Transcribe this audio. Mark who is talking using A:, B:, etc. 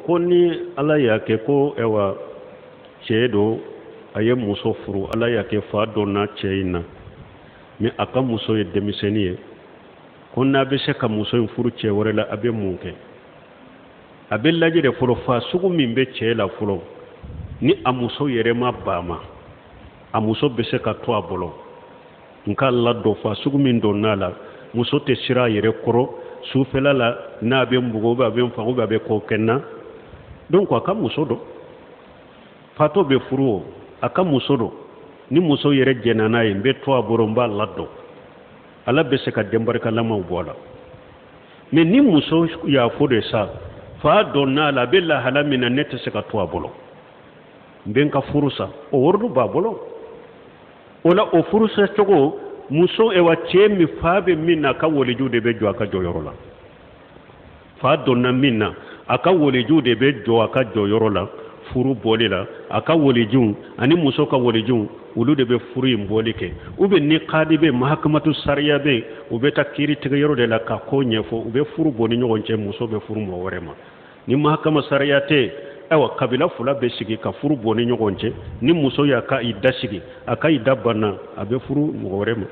A: Ko ni Ala y'a kɛ ko ayiwa cɛ don, a ye muso furu, Ala y'a kɛ fa donna cɛ in na, mais a ka muso ye denmisɛnnin ye, ko n'a bɛ se ka muso in furu cɛ wɛrɛ la, a bɛ mun kɛ? A bɛ lajɛ de fɔlɔ, fa sugu min bɛ cɛ la fɔlɔ, ni a muso yɛrɛ ma ban a ma, a muso bɛ se ka to a bolo. N k'a ladon, fa sugu min donna a la, muso tɛ siran a yɛrɛ kɔrɔ sufɛla la, n'a bɛ n bugɔ, a bɛ n faga, a bɛ ko kɛ n na. Donc a ka muso don, fatɔ bɛ furu o, a ka muso don. Ni muso yɛrɛ jɛnna n'a ye, n bɛ to a bolo, n b'a ladon, Ala bɛ se ka den barikalamaw bɔ a la. Mais ni muso y'a fɔ de sa, fa donna a la, a bɛ lahala min na, ne tɛ se ka to a bolo, n bɛ n ka furu sa, o waridu b'a bolo. O la, o furusa cogo, muso ewa cɛ min fa bɛ min na, a ka waliju de bɛ jɔ a ka jɔyɔrɔ la. Fa donna min na, a ka waliju de bɛ jɔ a ka jɔyɔrɔ la furu bɔli la. A ka walijuw ani muso ka walijuw, olu de bɛ furu in bɔli kɛ. U bɛ ni kadi bɛ mahakamatu sariya bɛ yen, u bɛ taa kiiri tigɛyɔrɔ de la ka ko ɲɛfɔ, u bɛ furu bɔ ni ɲɔgɔn cɛ, muso bɛ furu mɔgɔ wɛrɛ ma. Ni mahakama sariya tɛ, ayiwa, kabila fila bɛ sigi ka furu bɔ ni ɲɔgɔn cɛ. Ni muso y'a ka i da sigi, a ka i da banna, a bɛ furu mɔgɔ wɛrɛ ma.